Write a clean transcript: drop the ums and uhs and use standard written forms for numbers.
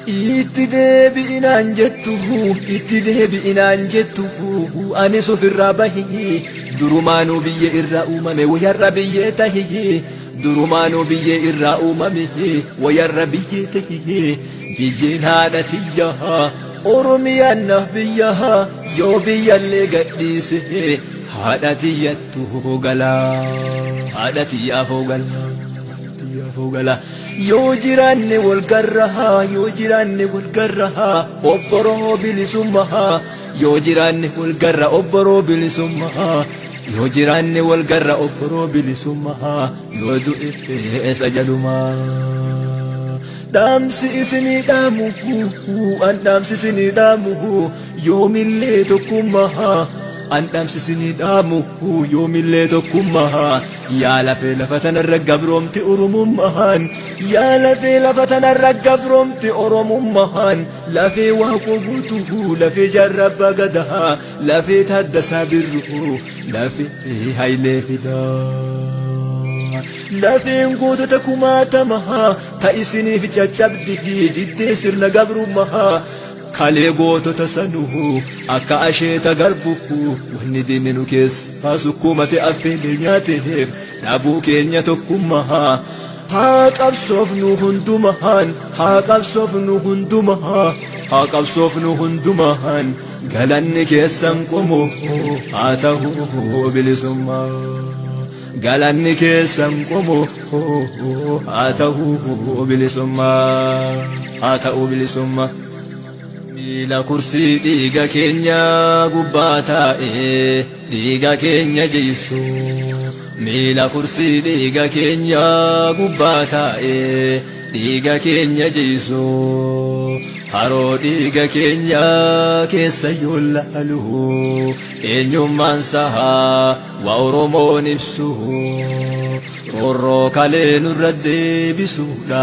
Itti deebi'inaan jettu, itti deebi'inaan jettu, anis ofirraa bahi. Durumaanuu biyyee irraa uumame, wayarra biyyee tahi. Durumaanuu biyyee irraa uumame, wayarra biyyee tahi. Biyyeen haadha tiyya, Oromiyaan naaf biyya. Yoo biyyallee gadhiise, haadha tiyyattu gala. Haadha tiyyaafoo gala. Tiyyaafoo gala. Yoo jiraanne wal garra, yoo jiraanne wal garra, obboroo bilisummaa. Yoo jiraanne wal garra, obboroo bilisummaa. Yoo jiraanne wal garra, obboroo bilisummaa. Yoo du'e eessa jalumaa. Dhaamsi isinii dhaamu, an dhaamsi isinii dhaamu, yoomillee tokkummaa. An dhaamsi isinii dhaamu, yoomillee tokkummaa. Yaa lafee lafa tanarra gabroomti Oromummaan. Yaa lafee lafa tanarra gabroomti Oromummaan. Lafee Waaqoo Guutuu, lafee Jaarraa Abbaa Gadaa, lafee Taaddasaa Birruu, lafee Hayilee Fidaa. Lafeen gootota kumaatamaa ta isiniif caccabdi diddee sirna gabrummaa. Kalee gootota sanuu akka asheeta garbu, wanni diinni nu keessa sukkuumate affeelee nyaateef dhabuu keenya tokkummaa. Haa qabsoofnu hundumaan, haa qabsoofnu hundumaa, haa qabsoofnu hundumaan. Galanni keessan qomoo haa ta'u bilisummaa. Galanni keessan qomoo haa ta'u bilisummaa, haa ta'u bilisummaa. Miila kursii dhiiga keenya gubbaa taa'ee dhiiga keenya jiisu. Miila kursii dhiiga keenya gubbaa taa'ee dhiiga keenya jiisu. Haroo dhiiga keenya keessa yoo laalu, eenyummaan sahaa waa Oromoon ibsu. Roorroo kalee nurra deebisuudha.